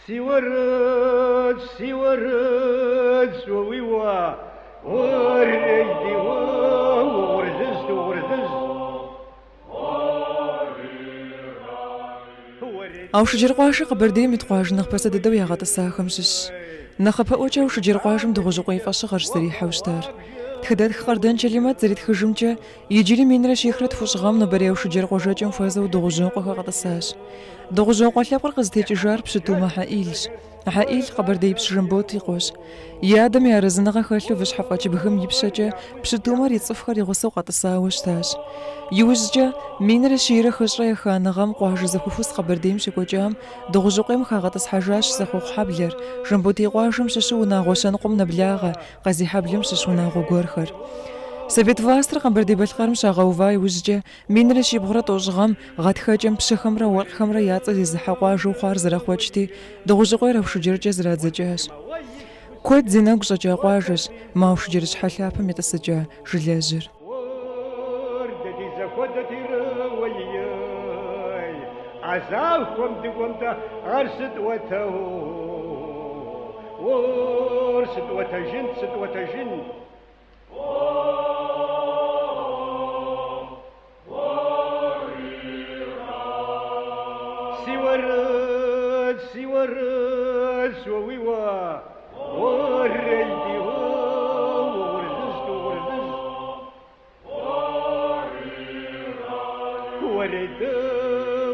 Си уэрэд, си уэрэд, уэуиуа, уэрэди, угъурлыжь, угъурлыжь. Аушыджэр къуажэр Къэбэрдейм ит къуажэ нэхъ пасэ дыдэу ягъэтӏысахэм щыщщ. Нэхъапэӏуэкӏэ Аушыджэр къуажэм Дыгъужьыкъуей фӏэщыгъэрщ зэрихьэу щытар. Тхыдэтх Къардэн Чэлимэт зэритхыжымкӏэ, иджыри минрэ щихрэ тхущӏ гъэм нобэрей Аушыджэр къуажэкӏэм хуэзэу Дыгъужьокъуэхэ къэтӏысащ. Дыгъужьокъуэ лъэпкъыр къызытекӏыжар пщы Тумэ Хьэӏилщ. Хьэӏил Къэбэрдеипщ Жамбот и къуэщ. И адэм и арэзыныгъэ хэлъу Выщхьэфӏэч бгым ипщэкӏэ пщы Тумэр и цӏыхухэр и гъусэу къэтӏысауэ щытащ. Иужькӏэ, минрэ щийрэ хыщӏрэ еханэ гъэм къуажэ зэхуэхус Къэбэрдейм щекӏуэкӏам, Дыгъужьыкъуейм хагъэтӏысхьэжащ Сэхъуэхъухьэблэр, Жамботей къуажэм щыщу унагъуэ щэныкъуэм нэблагъэ, Къазихьэблэм щыщ унагъуэ гуэрхэр. Совет властыр Къэбэрдей-Балъкъэрым щагъэува иужькӏэ, минрэ щибгъурэ тӏощӏ гъэм гъатхэкӏэм пщыхэмрэ уэркъхэмрэ я цӏэ зезыхьэ къуажэу хъуар зэрахъуэкӏти, Дыгъужьыкъуейр Аушыджэркӏэ зэрадзэкӏащ. Куэд зи нэгу щӏэкӏа къуажэщ мы Аушыджэрыщхьэ лъапэм итӏысыкӏа жылэжьыр. Уэр, дэ ди зэхуэдэти, ей, а захуэм дыкӏуэм-тӏэ ар сыт ӏуэтэу? Уэр, сыт ӏуэтэжын, сыт ӏуэтэжын? Си уэрэд, си уэрэд, уэуиуа, уэрэди, угъурлыжь, угъурлыжь. Уэрэдэ,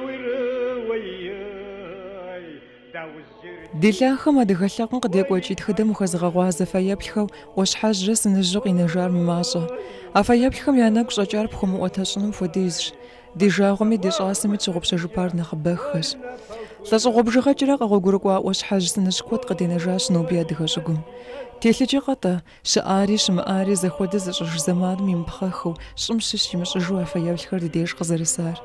уи-рэ-уей, Ди лъахэм адыгэ лъэпкъым къыдекӏуэкӏ и тхыдэм ухэзыгъэгъуазэ фэеплъхэу ӏуащхьэжьрэ сыныжьу къинэжар мымащӏэ. А фэеплъхэм я нэгу щӏэкӏар пхуэмыӏуэтэщӏыным хуэдизщ. Ди жагъуэми ди щӏасэми тщыгъупщэжыпар нэхъыбэххэщ. Лӏэщӏыгъуэ бжыгъэкӏэрэ къэгъуэгурыкӏуа ӏуащхьэжь сыныжь куэд къыдэнэжащ ноби адыгэ щӏыгум. Телъыджэкъэ-тӏэ, Щыӏари щымыӏари зэхуэдэ зыщӏыж зэманым имыпхъэхыу, щӏым щыщ имыщӏыжу а фэеплъхэр ди деж къызэрысар.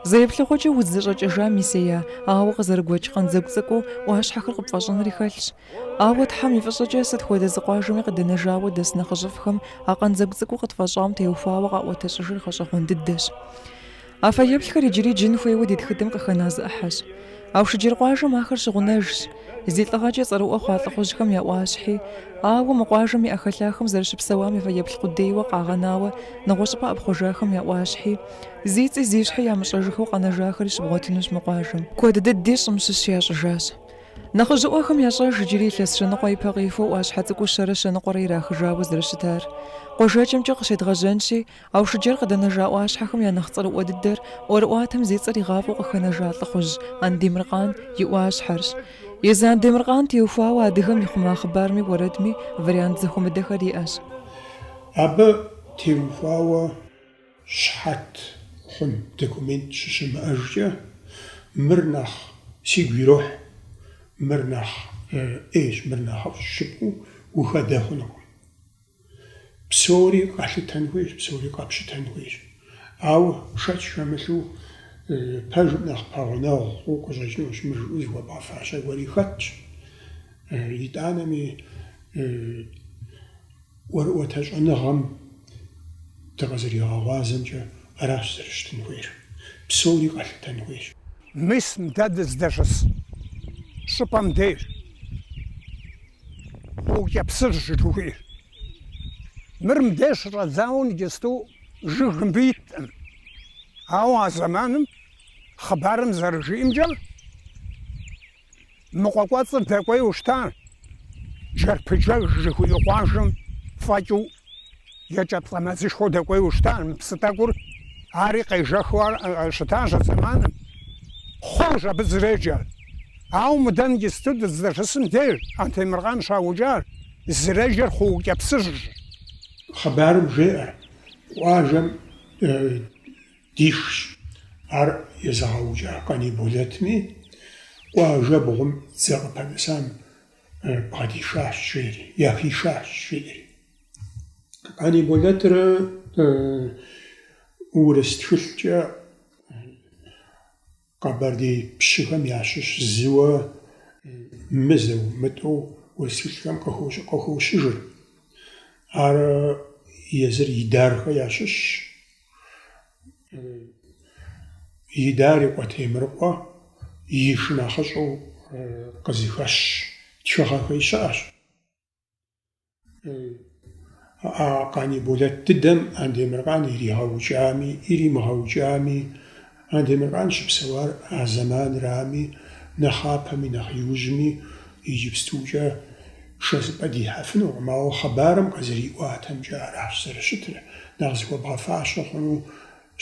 Зэ еплъыгъуэкӏэ удз зэщӏэкӏэжам исея, ауэ къызэрыгуэкӏ къандзэгу цӏыкӏуу ӏуащхьэхэр къыпфӏэщӏынри хэлъщ. Ауэ Тхьэм и фӏыщӏэкӏэ сыт хуэдэ зы къуажэми къыдэнэжауэ дэс нэхъыжьыфӏхэм а къандзэгу цӏыкӏуу къытфӏэщӏам теухуауэ къаӏуэтэщӏыжыр гъэщӏэгъуэн дыдэщ. А фэеплъхэр иджыри джын хуейуэ ди тхыдэм къыхэна зы ӏыхьэщ. Аушыджэр къуажэм ахэр щыгъунэжщ, зи лӏыгъэкӏэ цӏэрыӏуэ хъуа лӏыхъужьхэм я ӏуащхьи, ауэ мы къуажэм и ӏэхэлъахэм зэрыщыпсэуам и фэеплъ къудейуэ къагъэнауэ нэгъуэщӏыпӏэ ӏэпхъуэжахэм я ӏуащхьи, зи цӏи зи щхьи ямыщӏэжыхэу къэнэжахэри щыбгъуэтынущ мы къуажэм. Куэд дыди щӏым щыщ ящӏыжащ. Нэхъыжьыӏуэхэм ящӏэж иджыри илъэс щэныкъуэ ипэ къихуэу ӏуащхьэ цӏыкӏуу щэрэ щэныкъуэрэ ирахыжауэ зэрыщытар. Къуажэкӏэмкӏэ къыщедгъэжьэнщи, Аушыджэр къыдэнэжа ӏуащхьэхэм я нэхъ цӏэрыӏуэ дыдэр ӏуэрыӏуатэм зи цӏэр игъафӏэу къыхэнэжа лӏыхъужь Андемыркъан и ӏуащхьэрщ. Езы Андемыркъан теухуауэ адыгэм ихъума хъыбарми уэрэдми вариант зэхуэмыдэхэр иӏэщ. Абы теухуауэ щыхьэт хъун документ щыщымыӏэжкӏэ, мыр нэхъ сигу ирохь, мыр нэхъ ӏейщ, мыр нэхъыфӏщ жыпӏэу ухэдэ хъунукъым. Псори къэлъытэн хуейщ, псори къэпщытэн хуейщ. Ауэ шэч хэмылъу пэжым нэхъ пэгъунэгъуу къыщӏэкӏынущ мыр жыпӏэу зыхуэбгъэфащэ гуэри хэтщ. Итӏанэми ӏуэрыӏуэтэ щӏэныгъэм дыкъызэригъэгъуазэмкӏэ аращ зэрыщытын хуейр. Псори къэлъытэн хуейщ. Мис дэ дыздэщыс щӏыпӏэм деж. Хъуукӏэ псыжь жыхуиӏэр. Мыр мыбдеж щыщӏэдзауэ иджысту жыг мыбы иткъым. Ауэ а зэманым хъыбарым зэрыжиӏэмкӏэ, мы къуэ кӏуэцӏыр дэкӏуейуэ щыта Джэрпыджэж жыхуиӏэ къуажэм фӏэкӏыу екӏэпцӏэ мэзышхуэу дэкӏуейуэ щыта мы псы тӏэкӏур ари къежэхыу щытащ а зэманым. Хъуущ абы зэреджэр. Ауэ мыдэ иджысту дыздэщысым деж Антемыркъан щаукӏар зэреджэр Хъуукӏэ псыжьщ. Хъыбарым жеӏэр, къуажэм дишщ ар езыгъэукӏа Къаниболэтми, къуажэбгъум дзэ къыпэтӏысам бгъэдишащ, жери, яхишащ, жиӏэри. Къаниболэтыр урыс тхылъкӏэ Къэбэрдей пщыхэм ящыщ зыуэ мызэу, мытӏэу урыс тхылъхэм къыхощыжыр. Ар езыр Идархэ ящыщщ. Идар и къуэ Темрыкъуэ и шынэхъыщӏэу. къызыхэщ тхыгъэхэри щыӏэщ. А Къаниболэт дыдэм Андемыркъан иригъэукӏами, иримыгъэукӏами, Андемыркъан щыпсэуар а зэманрами, нэхъапэми нэхъ иужьми иджыпстукӏэ шэсыпӏэ дихьэфынукъым, ауэ хъыбарым къызэриӏуатэмкӏэ аращ зэрыщытыр, нэхъ зыхуэбгъэфащэ хъуну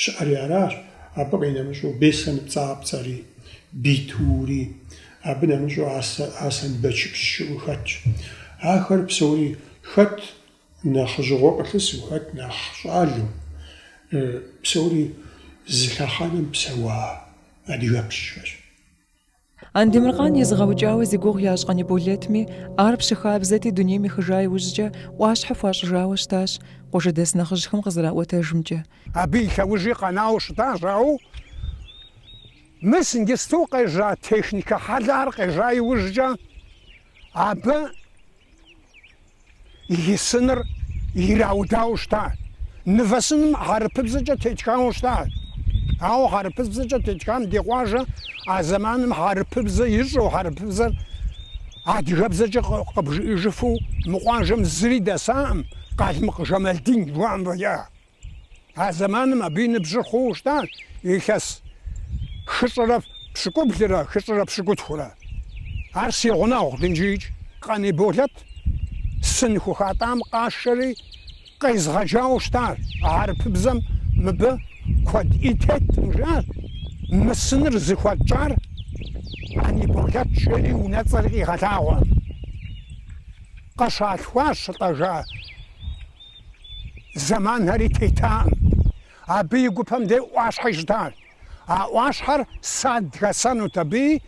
Щыӏэри аращ, абы къинэмыщӏу Беслъэн Пцӏапцӏэри, Битури, абы нэмыщӏу Аслъэнбэчыпщ жиӏэу хэтщ. Ахэр псори хэт нэхъыжьыгъуэ къылъысу, хэт нэхъ щӏалэу, псори зы лъэхъэнэм псэуа адыгэпщхэщ. Андемыркъан езыгъэукӏауэ зи гугъу ящӏ Къаниболэтми, ар пщы хабзэти, дунейм ехыжа иужькӏэ ӏуащхьэ хуащӏыжауэ щытащ, къуажэдэс нэхъыжьхэм къызэраӏуэтэжымкӏэ. Абы и лъэужьи къэнауэ щытащ, ауэ мис иджысту къежьа техникэ хьэлъэр къежьа иужькӏэ абы и сыныр ираудауэ щыта. Мывэ сыным хьэрыпыбзэкӏэ тетхауэ щыта. Ауэ хьэрыпыбзэкӏэ тетхам ди къуажэ а зэманым хьэрыпыбзэ ищӏэу, хьэрыпыбзэр адыгэбзэкӏэ къыбжиӏэжыфу мы къуажэм зыри дэсаӏым, Къалмыкъ Жэмалдин жыхуаӏэм фӏэкӏа. А зэманым абы и ныбжьыр хъууэ щытащ илъэс хыщӏрэ пщыкӏублрэ, хыщӏрэ пщыкӏутхурэ. Ар си гъунэгъут иджырикӏ. Къаниболэт сын хухатӏам къашэри къезгъэджауэ щытащ. Хьэрыпыбзэм мыбы куэд ӏей теткъым, жиӏащ. Мы сыныр зыхуэтщӏар Къаниболэт жери унэцӏэр къигъэлъагъуэ. Къыщалъхуа, щылӏэжа. Зэманхэри тетаӏым. Абы и гупэм дей ӏуащхьэ щытащ. А ӏуащхьэр сад хасэнут абыи,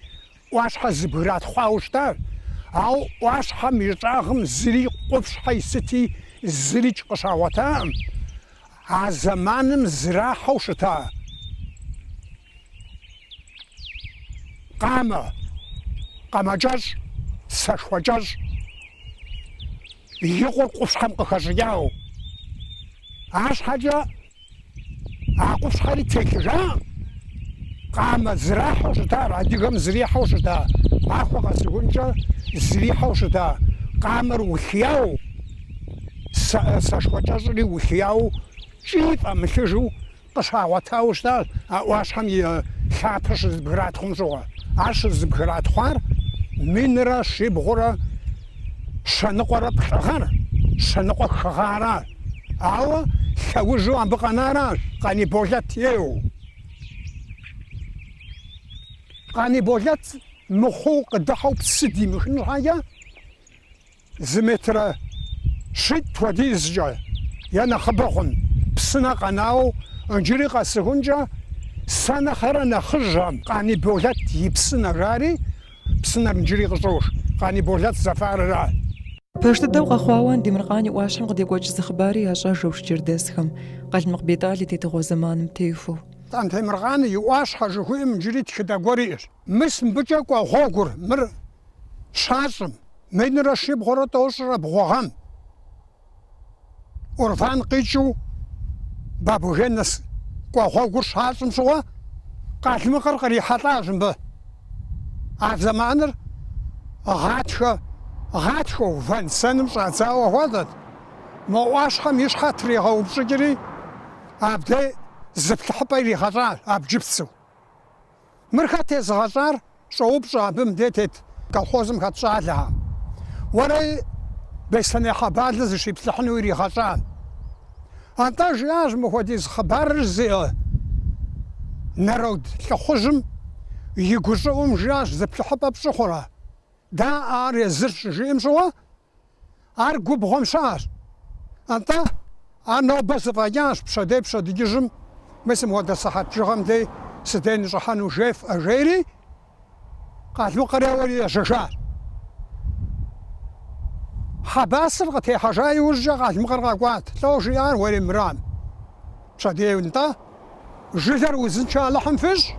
ӏуащхьэ зыбгратхъуауэ щытащ. Ауэ ӏуащхьэм и щӏагъым зыри къупщхьэи сыти зырикӏ къыщагъуэтаӏым. А зэманым зрахьэу щыта къамэ, къамэ кӏэщӏ, сэшхуэ кӏэщӏ. И къур къупщхьэм къыхэщӏыкӏауэ. Арщхьэкӏэ а къупщхьэри телъыжаӏым. Къамэ зрахьэу щытар, адыгэм зрихьэу щыта, махуэ къэсыхункӏэ зрихьэу щыта къамэр улъияуэ, сэшхуэ кӏэщӏри улъияуэ, кӏи фӏэмылъыжу Къыщагъуэтауэ щытащ а ӏуащхьэм и лъапэр щызэбгратхъум щыгъуэ. Ар щызэбгратхъуар минрэ щибгъурэ щэ ныкъуэрэ плӏы гъэр, щэ ныкъуэ хы гъэращ. Ауэ лъэужьу абы къэнаращ Къаниболэт ейуэ. Къаниболэт мыхъуу къыдыхьэу псы димыхын щхьэкӏэ, Зы метрэ щитӏ хуэдизкӏэ е нэхъыбэ хъун псынэ къэнауэ иджыри къэсыхункӏэ сэ нэхърэ нэхъыжьхэм Къаниболэт и псынэ жари псынэр иджыри къыщӏош. Къаниболэт зэфарыра. Пэж дыдэу къэхъуауэ Андемыркъан и ӏуащхьэм къыдекӏуэкӏ зы хъыбари ящӏэж аушыджэрдэсхэм, Къалмыкъ Бетӏал и тетыгъуэ зэманым техуэу. Андемыркъан и ӏуащхьэ жыхуиӏэм иджыри тхыдэ гуэр иӏэщ. Мис мыбыкӏэ кӏуэ гъуэгур, мыр щащӏым, минрэ щибгъурэ тӏощӏрэ бгъу гъэм Урфан къикӏыу Бабуген нэс кӏуэ гъуэгур щащӏым щыгъуэ Къалмыкъыр кърихьэлӏащ мыбы. А зэманыр гъатхэ, гъатхэу вэн-сэным щӏадзауэ хуэдэт. Мо ӏуащхьэм и щхьэ тригъэупщӏыкӏри, абдей зыплъыхьыпӏэ иригъэщӏащ абджыпсу. Мыр хэт езыгъэщӏар? щӏоупщӏэ абы мыдей тет колхозым хэт щӏалэхэм. Уэрей, Беслъэней Хьэбалэ зыщиплъыхьыну иригъэщӏам. Атӏэ, жиӏащ, мыхуэдиз хъыбарыр зиӏэ народ лӏыхъужьым и гущӏыӏум, жиӏащ, зыплъыхьыпӏэ пщӏы хъурэ? Даӏэ ар езыр щыжиӏэм щыгъуэ, Ар губгъуэм щыӏэщ. Атӏэ, ар нобэ зэфӏэкӏащ, пщэдей пщэдджыжьым мис мыхуэдэ сыхьэт бжыгъэм дей сыдей ныщӏыхьэну жефӏэ, жери Къалмыкъыр еуэри ежьэжащ. Хьэбасыр къытехьэжа иужькӏэ Къалмыкъыр къэкӏуат. Лӏо жиӏар уэри мырам. Пщэдей нтӏэ, жылэр узыншэ Алыхьым фищӏ,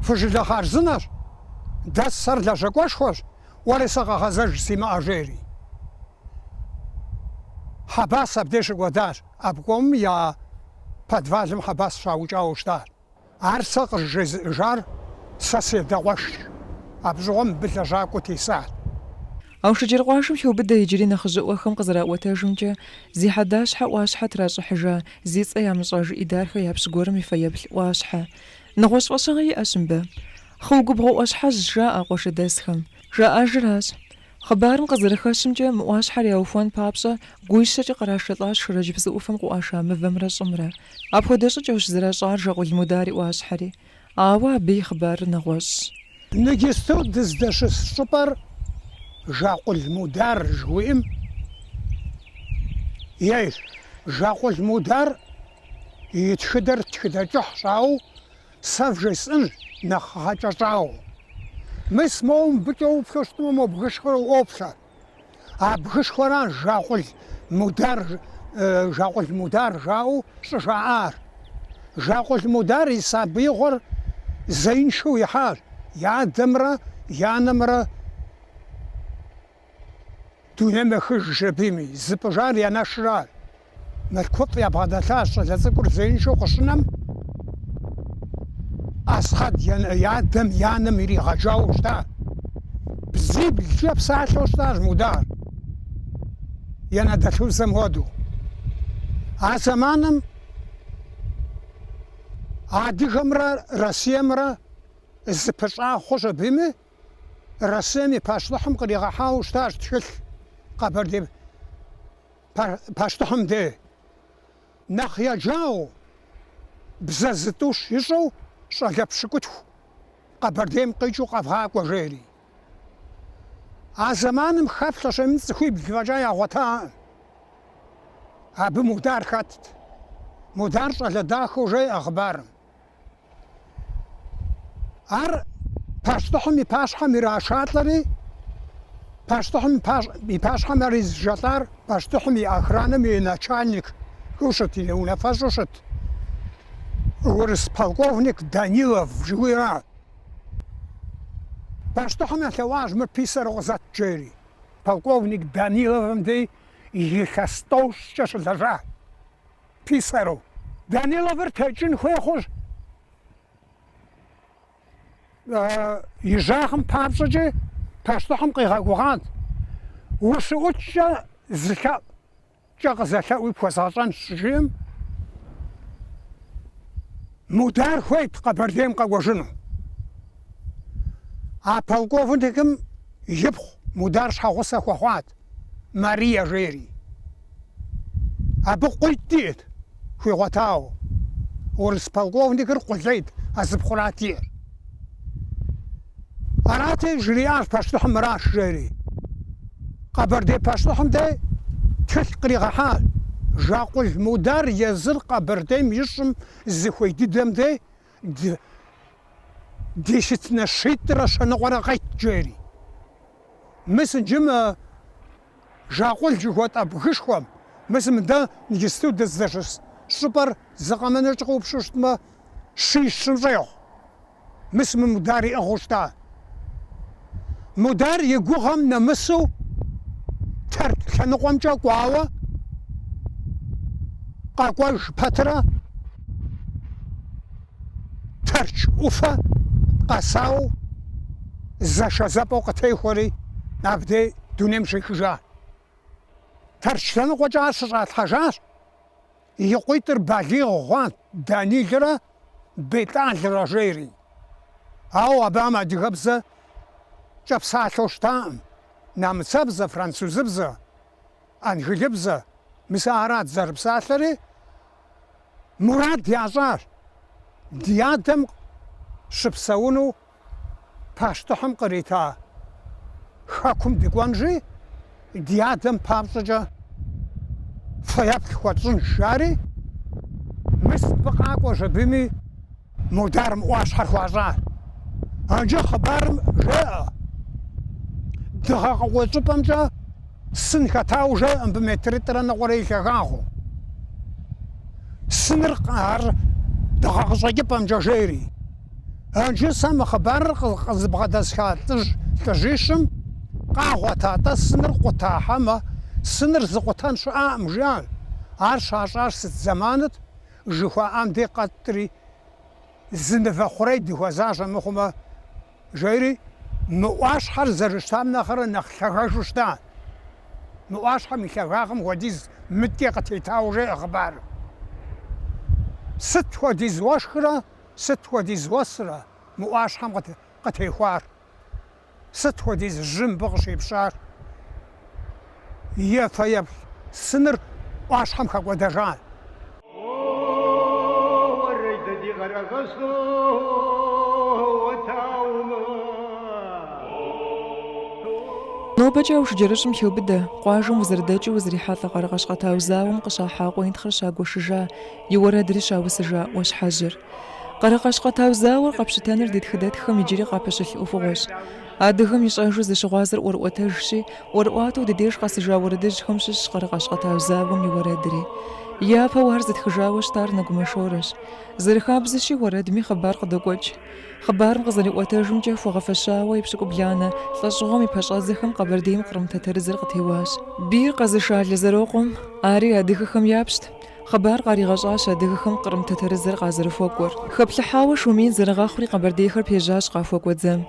фыжылэ хъарзынэщ, дэсхэр лэжьакӏуэшхуэщ, Уэри сэ къэгъэзэж симыӏэ, жери. Хьэбас абдей щыкӏуэдащ. Обкомым я подвалым Хьэбас щаукӏауэ щытащ. Ар сэ къызжезыӏэжар. Сэ си адэкъуэшщ. Абы щыгъуэм мыбы лэжьакӏуэу тесат. Аушыджэр къуажэм хеубыдэ иджыри нэхъыжьыӏуэхэм къызэраӏуэтэжымкӏэ, зи хьэдащхьэ ӏуащхьэ тращӏыхьыжа зи цӏэ ямыщӏэж Идархэ япщ гуэрым и фэеплъ ӏуащхьэ. Нэгъуэщӏ фӏэщыгъэ иӏэщ мыбы. Хъыу губгъуэ ӏуащхьэжь жаӏэ къуажэдэсхэм. Жаӏэжыращ. Хъыбарым къызэрыхэщымкӏэ, мы ӏуащхьэр яухуэн папщӏэ гуищэкӏэ кърашэлӏащ Шэрэдж псы ӏуфэм къыӏуаша мывэмрэ щӏымрэ. Апхуэдэ щӏыкӏэущ зэращӏар Жакъул Мудар и ӏуащхьэри. Ауэ абы и хъыбарыр нэгъуэщӏщ. Ныджысту дыздэщыс щӏыпӏэр Жакъул Мудар жыхуиӏэм ейщ. Жакъул Мудар и тхыдэр тхыдэ кӏыхьщ, ауэ сэ вжесӏэнщ нэхъ гъэкӏэщӏауэ. Мис моуэ мыбыкӏэ уплъэу щытмэ, мо бгышхуэр уӏуоплъэ. А бгышхуэращ Жакъул Мудар, Жакъул Мудар жаӏэу щӏыжаӏар. Жакъул Мудар и сабиигъуэр зеиншэу ихьащ, и адэмрэ и анэмрэ дунейм ехыжщ абыми, зыпӏыжар и анэшыращ. Мылъкуфӏ ябгъэдэлъащ щӏалэ цӏыкӏур зеиншэу къыщынэм, Асхъэд и адэм и анэм иригъэджауэ щытащ. Бзиблкӏэ псалъэу щытащ Мудар, и анэдэлъхубзэм хуэдэу. А зэманым адыгэмрэ Россиемрэ зыпыщӏа хъущ абыми, Россием и пащтыхьым къригъэхьауэ щытащ тхылъ Къэбэрдей Пащтыхьым дей нэхъ еджауэ, бзэ зытӏущ ищӏэу щӏалэ пщыкӏутху Къэбэрдейм къикӏыу къэвгъакӏуэ, жери. А зэманым хэплъэщ абыми цӏыхуибл фӏэкӏа ягъуэтаӏым. Абы Мудар хэтт. Мудар щӏалэ дахэу жеӏэ хъыбарым. Ар пащтыхьым и пащхьэм ирашалӏэри, пащтыхьым и пащхьэм ар изышэлӏар пащтыхьым и охранэм и начальникыу щыт, и унафэщӏу щыт урыс полковник Данилов жыхуиӏэра. Пащтыхьым елъэӏуащ мыр писару къызэт, жери. Полковник Даниловым дей илъэс тӏощӏкӏэ щылэжьа. Писару. Даниловыр текӏын хуей хъущ. И жьагъым папщӏэкӏи пащтыхьым къигъэгугъат. Ущыӏукӏкӏэ зы лъэӏукӏэ къызэлъэӏуи пхуэзгъэщӏэнщ, щыжиӏэм, Мудар хуейт Къэбэрдейм къэкӏуэжыну. А полковникым ипхъу Мудар щхьэгъусэ хуэхъуат. Марие жери. Абы къуитӏ иӏэт, хуигъуэтауэ. Урыс полковникыр къулейт, а зы пхъурат иӏэр. Арати, жриӏащ пащтыхьым мыращ, жери. Къэбэрдей пащтыхьым дей тхылъ къригъэхьащ. Жакъул Мудар езыр Къэбэрдейм и щӏым зыхуей дыдэм дей десятинэ щитӏрэ щэныкъуэрэ къет, жери. Мис иджы мы Жакъул жыхуэтӏэ бгышхуэм, мис мыдэ иджысту дыздэщыс щӏыпӏэр зы къэмынэкӏэ къыупщӏу щытмэ, щищым щӏегъу. Мис мы Мудар иӏыгъыу щыта. Мудар и гугъэм нэмысу Тэрч лъэныкъуэмкӏэ кӏуауэ къэкӏуэж пэтрэ Тэрч ӏуфэ къэсауэ зэшэзэпӏэу къытехуэри, абдей дунейм щехыжа. Тэрч лъэныкъуэкӏэ ар щыщӏалъхьэжащ, и къуитӏыр балигъ хъуат, Данилрэ Бетӏалрэ жери. Ауэ абыхэм адыгэбзэкӏэ псалъэу щытаӏым, нэмыцэбзэ, французыбзэ, англыбзэ, мис арат зэрыпсалъэри, Мурад ящӏащ ди адэм щыпсэуну пащтыхьым кърита хэкум дыкӏуэнщи, ди адэм папщӏэкӏэ фэеплъ хуэтщӏынщ, жари, мис мыбы къакӏуэщ абыми Мударым ӏуащхьэр хуащӏащ. Иджы хъыбарым жеӏэ, дыгъэ къыкъуэкӏыпӏэмкӏэ сын хэтауэ жеӏэ мыбы метритӏрэ ныкъуэрэ и лъагагъыу. Сыныр ар дыгъэ къыщӏэкӏыпӏэмкӏэ жери. Иджы сэ мы хъыбарыр къызыбгъэдэсха лӏыжь лӏыжьищым къагъуэта-тӏэ сыныр къута хьэмэ, сыныр зыкъутэн щыӏакъым, жиӏащ. Ар щащӏар сыт зэманыт? Жыхуаӏам дей къэтӏри, зы нывэ хъурей дыхуэзащ, амыхъумэ. Жери, мы ӏуащхьэр зэрыщытам нэхърэ нэхъ лъагэжу щыта. Мы ӏуащхьэм и лъагагъым хуэдиз мыдкӏэ къытетауэ жеӏэ хъыбарым. Сыт хуэдиз уэшхрэ, сыт хуэдиз уэсрэ мы ӏуащхьэм къытехуар? Сыт хуэдиз жьы мыбы къыщепщар? Е фэеплъ сыныр ӏуащхьэм хэкӏуэдэжа? Нобэкӏэ Аушыджэрыщӏым хеубыдэ, къуажэм узэрыдэкӏыу узрихьэлӏэ Къэрэкъэщкъэтау зауэм къыщахьа къуентхъыр щагуэшыжа, и уэрэдри щаусыжа ӏуащхьэжьыр. Къэрэкъэщкъэтау зауэр къэпщытэныр ди тхыдэтххэм иджыри къапэщылъ ӏуэхугъуэщ. Адыгэм ищӏэжу зыщыгъуазэр ӏуэрыӏуэтэжщи, ӏуэрыӏуатэу ди деж къэсыжа уэрэдыжьхэм щыщщ Къэрэкъэщкъэтау зауэм и уэрэдри. Япэу ар зытхыжауэ щытар Нэгумэ Шорэщ. Зэрыхабзэщи, уэрэдми хъыбар къыдокӏуэкӏ. Хъыбарым къызэриӏуэтэжымкӏэ, хуэгъэфэщауэ епщыкӏубланэ лӏэщӏыгъуэм и пэщӏэдзэхэм Къэбэрдейм кърым тэтэрыдзэр къытеуащ. Бийр къэзыша Лэзэрокъуэм, ари адыгэхэм япщт, Хъыбар къаригъэщӏащ адыгэхэм кърым тэтэрыдзэр къазэрыхуэкӏуэр. Хэплъыхьауэ шу мин зэрыгъэхъури къэбэрдейхэр пежьащ къахуэкӏуэ дзэм.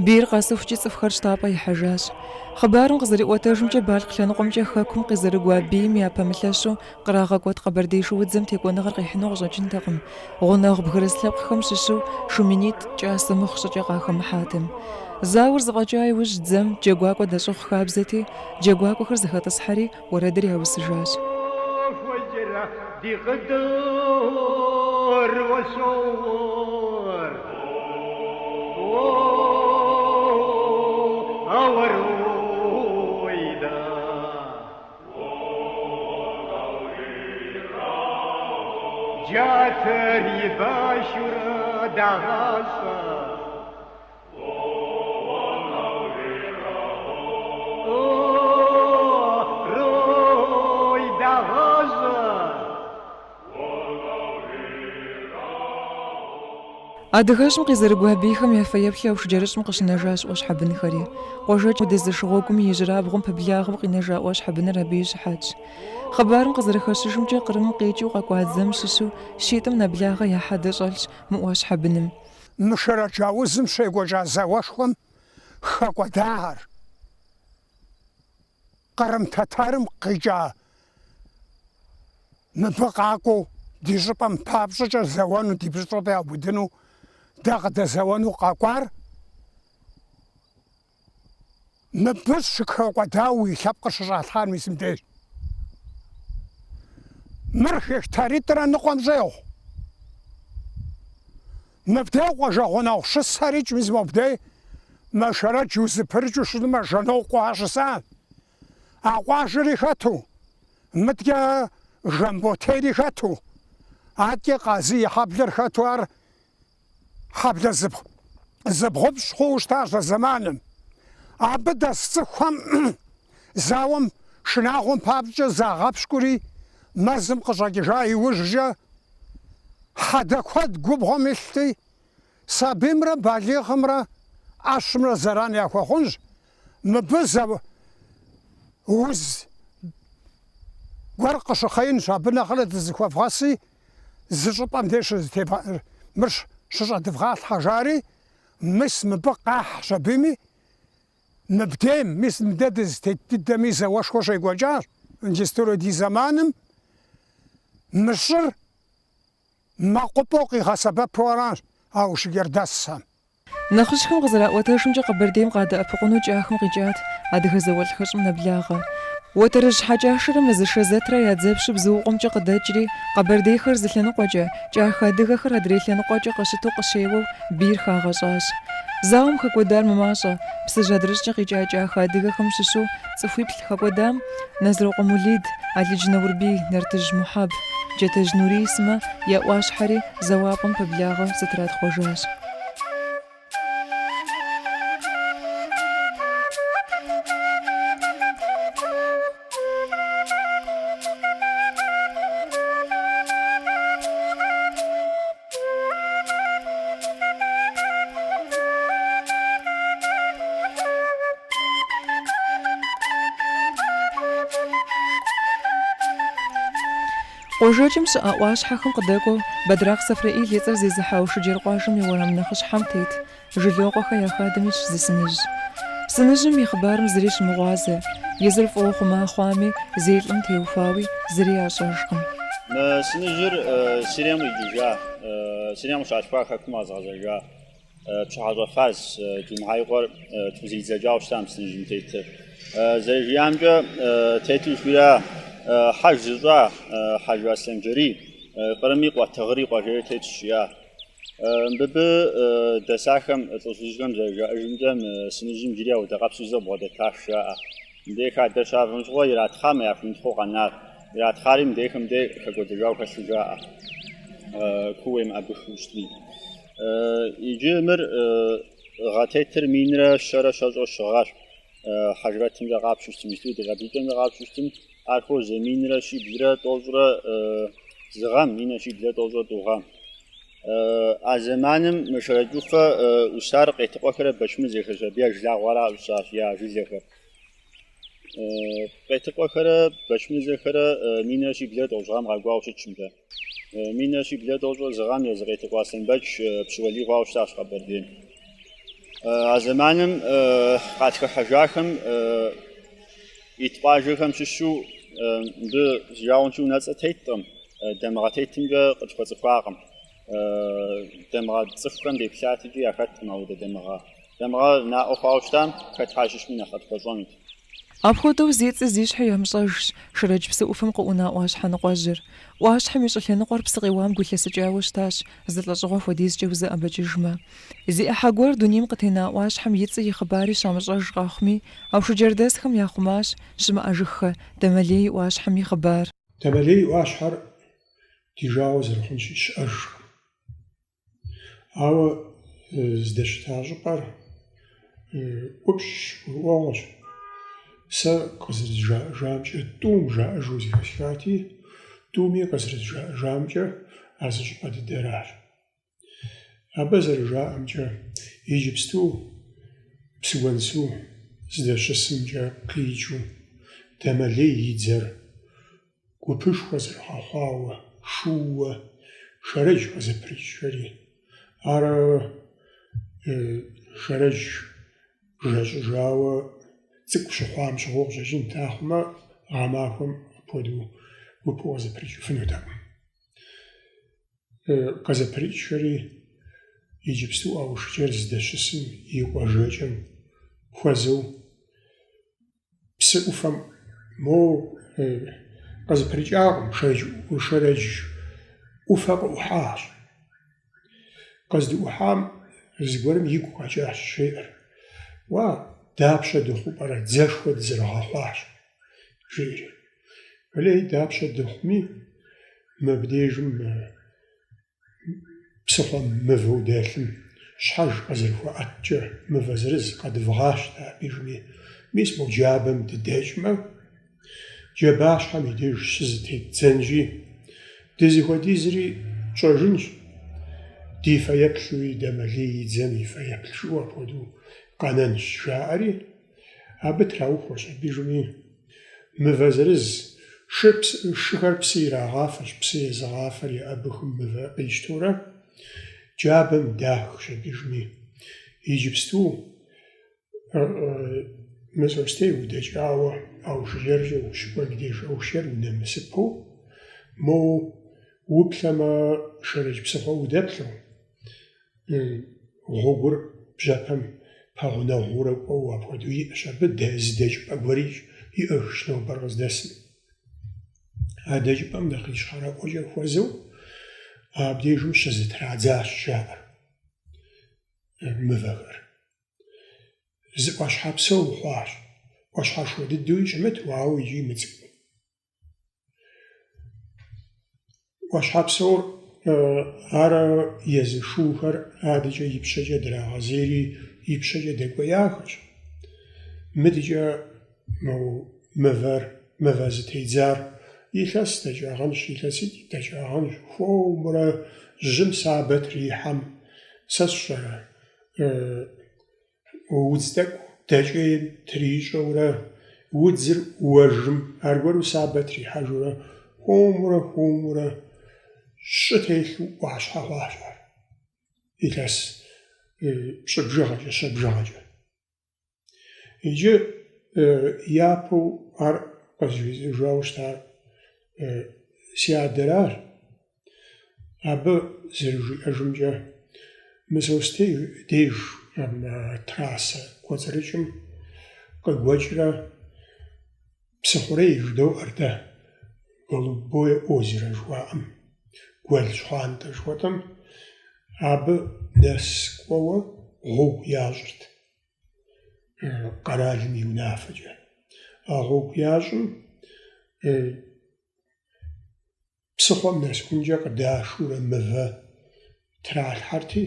Бийр къэсыхукӏи цӏыхухэр щтапӏэ ихьэжащ. Хъыбарым къызэриӏуэтэжымкӏэ, Балъкъ лъэныкъуэмкӏэ хэкум къизэрыгуа бийм япэмылъэщу кърагъэкӏуэт къэбэрдей шуудзэм текӏуэныгъэр къихьыну къыщӏэкӏынтэкъым, гъунэгъу бгырыс лъэпкъхэм щыщу шу минитӏ кӏасэ мыхъу щӏыкӏэ къахэмыхьатэм. Зауэр зэфӏэкӏа иужь дзэм джэгуакӏуэ дэщӏыгъу хабзэти, джэгуакӏуэхэр зэхэтӏысхьэри, Уэрэдыр яусыжащ. Джатэр и башурэ дагъащӏэ. Адыгэщӏым къизэрыгуа бийхэм я фэеплъу Аушыджэрыщӏым къыщынэжащ ӏуащхьэ бынхэри. Къуажэкӏэм удэзыш гъуэгум и ижьырабгъум пэблагъэу къинэжа ӏуащхьэ быныр абы и щыхьэтщ. Хъыбарым къызэрыхэщыжымкӏэ, Кърымым къикӏыу къэкӏуа дзэм щыщу щитӏым нэблагъэ я хьэдэ щӏэлъщ мы ӏуащхьэ быным. Мы Шэрэдж аузым щекӏуэкӏа зауэшхуэм хэкӏуэдахэр Кърым Тэтэрым къикӏа мыбы къакӏуэу ди щӏыпӏэм папщӏэкӏэ зэуэну, ди щӏыпӏэ яубыдыну, дэ къыдэзэуэну къэкӏуар мыбы щыхэкӏуэдауэ и лъэпкъыр щыщӏалъхьар мис мыбдеж. Мыр гектаритӏрэ ныкъуэм щӏегъу. Мыбдей къуажэ гъунэгъу щысхэрикӏ мис мобдей мы Шэрэдж узыпырыкӏыу щытмэ Жэнокъуэхэ щыса. А къуажэри хэту, мыдкӏэ Жамботейри хэту, адэкӏэ Къазий и хьэблэр хэту ар хьэблэ зыбгъупщӏ хъууэ щытащ а зэманым. Абы дэс цӏыхухэм зауэм шынагъуэм папщӏэкӏэ загъэпщкӏури, мэзым къыщӏэкӏыжа иужькӏэ хьэдэ куэд губгъуэм илъти, сабиймрэ балигъымрэ ӏэщымрэ зэран яхуэхъунщ, мыбы зэ уз гуэр къыщыхъеинщ, абы нэхърэ дызэхуэвгъэси, зы щӏыпӏэм деж мыр щыщӏэдывгъалъхьэ жари, мис мыбы къахьщ абыми, мыбдейм, мис мыдэ дызытет дыдэми зауэшхуэ щекӏуэкӏащ. Иджыстурэ ди зэманым мы щӏыр мэкъупӏэу къигъэсэбэпу аращ аушыджэрдэсхэм. Нэхъыжьхэм къызэраӏуэтэжымкӏэ, Къэбэрдейм къадэӏэпыкъуну Кӏахэм къикӏат адыгэ зауэлӏ хыщӏым нэблагъэ. Уэтэрыжь Хьэкӏашэрэ Мэзышэ Зэтрэ я дзэпщу Бзуукъуэмкӏэ къыдэкӏри, къэбэрдейхэр зы лъэныкъуэкӏэ, кӏахэ адыгэхэр адрей лъэныкъуэкӏэ къыщыту къыщеуэу бийр хагъэщӏащ. Зауэм хэкӏуэдар мымащӏэ, Псыжь адрыщӏкӏэ къикӏа кӏахэ адыгэхэм щыщу цӏыхуиплӏ хэкӏуэдам, Нэзрокъуэ Мулид, Алыдж Наурбий, Нартыжь Мухьэб, Джатэжь Нурий сымэ я ӏуащхьэри зэуапӏэм пэблагъэу зэтратхъуэжащ. Къуажэкӏэм щыӏэ ӏуащхьэхэм къыдэкӏуэу, Бэдракъ Сэфрэӏил и цӏэр зезыхьэ Аушыджэр къуажэм и уэрам нэхъыщхьэм тет. Жылокъуэхэ я хадэм итщ зы сыныжь. Сыныжьым и хъыбарым зыри щымыгъуазэ, езыр фӏыуэ хъума хъуами, зей лӏым теухуауи зыри ящӏэжкъым. Мы сыныжьыр Сирием къикӏыжа, Сирием къыщалъхуа хэкум къэзыгъэзэжа Пщыхьэщӏэ Фаз Джумхьэ и къуэр тхузэридзэкӏауэ щыта мы сыныжьым тетыр. Зэрыжиӏамкӏэ, тету жыхуиӏа хьэж зыщӏа Хьэжы Аслъэнджэрий, Кърым и къуэ Тыгъыр и къуэ жери тетщ жиӏа. Мыбы дэсахэм, лӏыжь-фызыжьхэм зэрыжаӏэжымкӏэ, мы сыныжьым иджыри ауэдэ къабзэу зэ бгъэдэтащ, жаӏэ. Мыдей хадэр щавэм щыгъуэ иратхъамэ, яхуимытхъыу къэнар. Иратхъари мыдейхэм дей хэкӏуэдэжауэ хэлъу жаӏэ, куу уемыӏэбыхыу щытми. Иджы мыр гъэ тетыр минрэ щэрэ щэщӏрэ щы гъащ. Хьэжрэтымкӏэ къапщу щытым, иджыпсту ди къэбжыкӏэмкӏэ къапщу щытым, ар хуозэ минрэ щиблрэ тӏощӏрэ зы гъэм, минрэ щиблрэ тӏощӏрэ тӏу гъэм. А зэманым мы Шэрэдж ӏуфэ ӏусар Къетыкъуэхэрэ Бэчмырзэхэщ, абы я жылагъуэра ӏусащ, я жылэхэр. Къетыкъуэхэрэ Бэчмырзэхэрэ минрэ щиблрэ тӏощӏ гъэм къэкӏуауэ щытщ мыбы. Минрэ щиблрэ тӏощӏрэ зы гъэм езы Къетыкъуэ Аслъэнбэч пщы уэлий хъуауэ щытащ Къэбэрдейм. А зэманым къатхыхьыжахэм ит къуажэхэм щыщу мыбы си жагъуэнщи унэцӏэ теткъым, дамыгъэ тетымкӏэ къытхуэцӏыхуакъым. Дамыгъэ тцӏыхухэм деплъат икӏи яхэткъым ауэдэ дамыгъэ. Дамыгъэ наӏуэ хъуауэ щытам, хэтхэ ящыщми нэхъ къытхуэщӏэнут. Апхуэдэу зи цӏи зи щхьи ямыщӏэжщ Шэрэдж псы ӏуфэм къыӏуна ӏуащхьэ ныкъуэжьыр. ӏуащхьэм и щӏылъэныкъуэр псы къиуам гуилъэсыкӏауэ щытащ, зы лӏэщӏыгъуэ хуэдизкӏэ узэӏэбэкӏыжмэ. Зи ӏыхьэ гуэр дунейм къытена ӏуащхьэм и цӏи и хъыбари щамыщӏэж къэхъуми, аушыджэрдэсхэм яхъумащ щымыӏэжыххэ Дамэлей и ӏуащхьэм и хъыбар. Дамэлей и ӏуащхьэр ди жагъуэ зэрыхъунщи щыӏэжкъым. Ауэ здэщыта щӏыпӏэр ӏупщӏщ, гурыӏуэгъуэщ. Сэ къызэрызжаӏэжамкӏэ, тӏум жаӏэжу зэхэсхати, тӏуми къызэрызжаӏэжамкӏэ а зы щӏыпӏэ дыдэращ. Абы зэрыжаӏэмкӏэ, иджыпсту Псыгуэнсу здэщысымкӏэ къикӏыу Дамэлей и дзэр гупышхуэ зэрыгъэхъуауэ, шууэ Шэрэдж къызэпрыкӏхэри. Ар Шэрэдж жэщӏыжауэ цӏыкӏу щыхъуам щыгъуэу къыщӏэкӏынт, ахъумэ гъэмахуэм апхуэдэу гупу къызэпрыкӏыфынутэкъым. Къызэпрыкӏхэри иджыпсту Аушыджэр здэщысым и къуажэкӏэм хуэзэу псы ӏуфэм моуэ къызэпрыкӏакъым, Шэрэдж ӏуфэ къыӏухьащ. Къыздыӏухьам зыгуэрым игу къэкӏащ, жеӏэр. Уа, дапщэ дыхъуу пӏэрэ, дзэшхуэ дызэрыгъэхъуащ, жеӏэри. Уэлэхьи, дапщэ дыхъуми, мыбдежым псыхъуэм мывэу дэлъым щхьэж къызэрыхуэӏэткӏэ мывэ зырыз къэдывгъащтэ абдежми. Мис мо джабэм дыдэкӏмэ, джабащхьэм и деж щызэтеддзэнщи, дызыхуэдизри тщӏэжынщ, ди фэеплъуи Дамэлей и дзэм и фэеплъ жыӏэу апхуэдэу къэнэнщ, жаӏэри. Абы траухуэщ абдежми мывэ зырыз, шыхэр псы ирагъафэщ, псы езыгъафэр еӏэбыхым мывэ къищтэурэ джабэм дахщ абдежми. Иджыпсту Мысостей удэкӏауэ Аушыджэркӏэ ущыкӏуэм и деж Аушыджэр унэмысыпэу, моуэ уплъэмэ Шэрэдж псыхъуэ удэплъэу, Гъуэгур бжьэпэм пэгъунэгъуурэ кӏуэуэ апхуэдэу иӏэщ. Абы зы дэкӏыпӏэ гуэри иӏэжщ нобэр къыздэсым. А дэкӏыпӏэм нэхъ ищхъэрэӏуэкӏэ хуэзэу абдежым щызэтрадзащ, жаӏэр, мывэхэр. Зы ӏуащхьэ псэу хъуащ. ӏуащхьэшхуэ дыдэуи щымыту, ауэ икӏи мыцӏыкӏуу. ӏуащхьэ псор ар езы шухэр адэкӏэ ипщэкӏэ драгъэзейри ипщэкӏэ дэкӏуеяхэщ. Мыдэкӏэ мо мывэр, мывэ зытедзар илъэс дэкӏагъэнщ, илъэситӏ дэкӏагъэнщ, хуэмурэ жьым сабэ трихьэм, сэ сщӏэрэ, Удз тӏэкӏу дэкӏейм трищӏэурэ, удзыр уэжым аргуэру сабэ трихьэжурэ, хуэмурэ, хуэмурэ щӏы телъу ӏуащхьэ хъуащ ар. Илъэс. Пщӏы бжыгъэкӏэ, щэ бжыгъэкӏэ. Иджы япэу ар къызжезыӏэжауэ щытар си адэращ. Абы зэрыжиӏэжымкӏэ, Мысостей деж трассэ кӏуэцӏрыкӏым къыгуэкӏрэ Псыхъурей жыдоӏэр дэ, Голубое озеро жыхуаӏэм, Гуэл щхъуантӏэ жыхуэтӏэм, абы нэс кӏуэуэ гъуэгу ящӏырт къэралым и унафэкӏэ. А гъуэгу ящӏым Псыхъуэм нэсыхункӏэ къыдашурэ мывэ тралъхьэрти,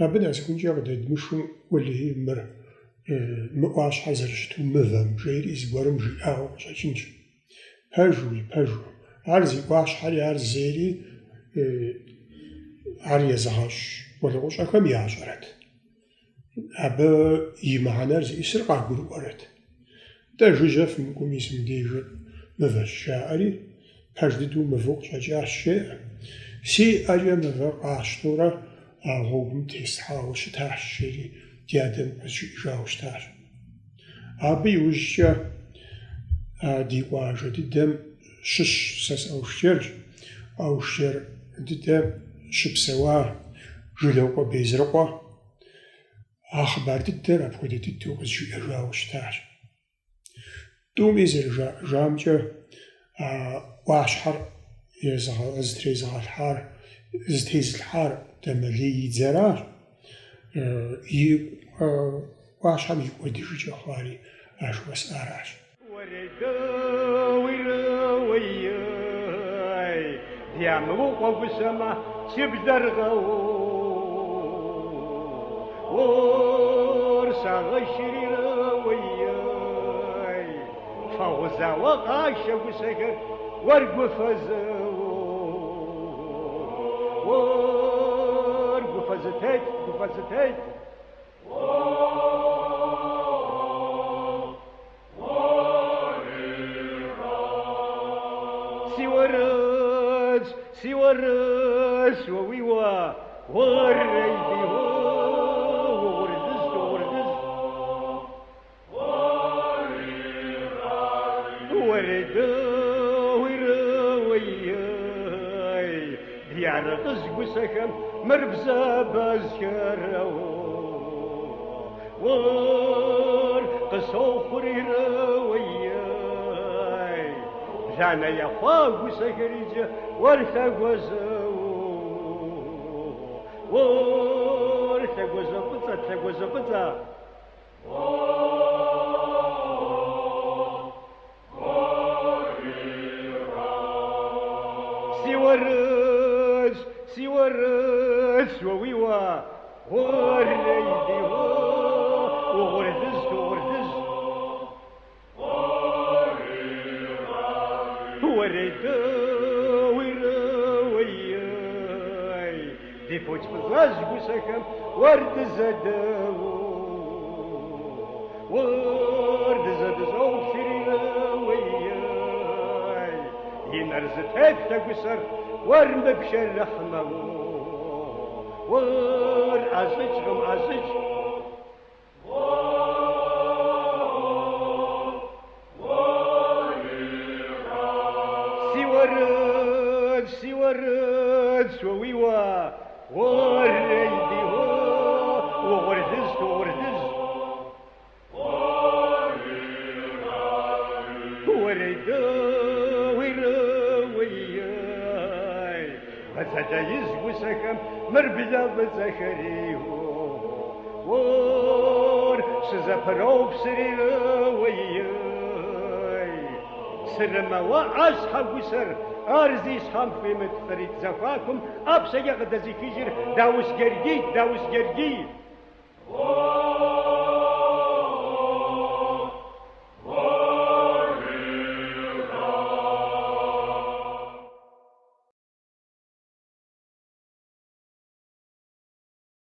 абы нэсыхункӏэ къыдэдмышу, уэлэхьи, мыр мы ӏуащхьэр зэрыщыту мывэм, жери зыгуэрым жиӏауэ къыщӏэкӏынщ. Пэжуи, пэжу. Ар зи ӏуащхьэри, ар зейри, ар езыгъэщӏ къулыкъущӏэхэм ящӏэрэт. Абы и мыхьэнэр зиӏысыр къагурыӏуэрэт. Нтӏэ, жыжьэ фымыкӏуэу мис мыбдежыр мывэщ, жаӏэри, пэж дыдэу мывэу къыщӏэкӏащ, жеӏэ. Си ӏэкӏэ мывэ къасщтэурэ а гъуэгум теслъхьауэ щытащ, жери ди адэм къызжиӏэжауэ щытащ. Абы иужькӏэ а ди къуажэ дыдэм щыщ сэ сы-Аушыджэрщ, Аушыджэр дыдэм щыпсэуа Жылокъуэ Безрыкъуэ а хъыбар дыдэр апхуэдэ дыдэу къызжиӏэжауэ щытащ. Тӏуми зэрыжаӏэжамкӏэ, а ӏуащхьэр зытрезыгъэлъхьар, зытезылъхьар Дамэлей и дзэращ, и ӏуащхьэм и кӏуэдыжыкӏэ хъуари а жыхуэсӏаращ. Си уэрэдщ, си уэрэдщ, уэ уи уэ, уэрэйди, угъурлыжь, угъурлыжь. Уэрэйдэ, уэрэуей, ди Арыкъыжь гусэхэм мыр бзэ бэзхэрэу. Уэр къысохъурирэуей, бланэ ехъуа гусэхэр иджы уэр лъэгуажьэу. Уэр лъэгуажьэ фӏыцӏэ, лъэгуажьэ фӏыцӏэ. Си уэрэдщ, си уэрэдщ, уэ уи уэ, уэрэйди, угъурлыжь, угъурлыжь. Уэрэйдэ, уирэуей, ди фоч фӏыцӏэжь гусэхэм уэр дызэдэу. Уэр дызэдыщӏоплърирэуей, и нэр зытеплъэ гусэр уэр мыпшэрыхьмэ, уэр ӏэщӏыкӏкъым, ӏэщӏыкӏ. Си уэрэд, си уэрэдщ, уэ уи уэ, уэрэйди, угъурлыжь, угъурлыжь. Уэрэйдэ, уирэуей, бадзэлэижь гусэхэм мыр блэ фӏыцӏэхэри, уэр щызэпыропсрирэуей. Сырымэуэ ӏэщхьэ гусэр, ар зи щхьэм хуимыт къыритӏ зэхуакум ӏэпщэкӏэ къыдэзыхыжыр Даущ Гергий, Даущ Гергий.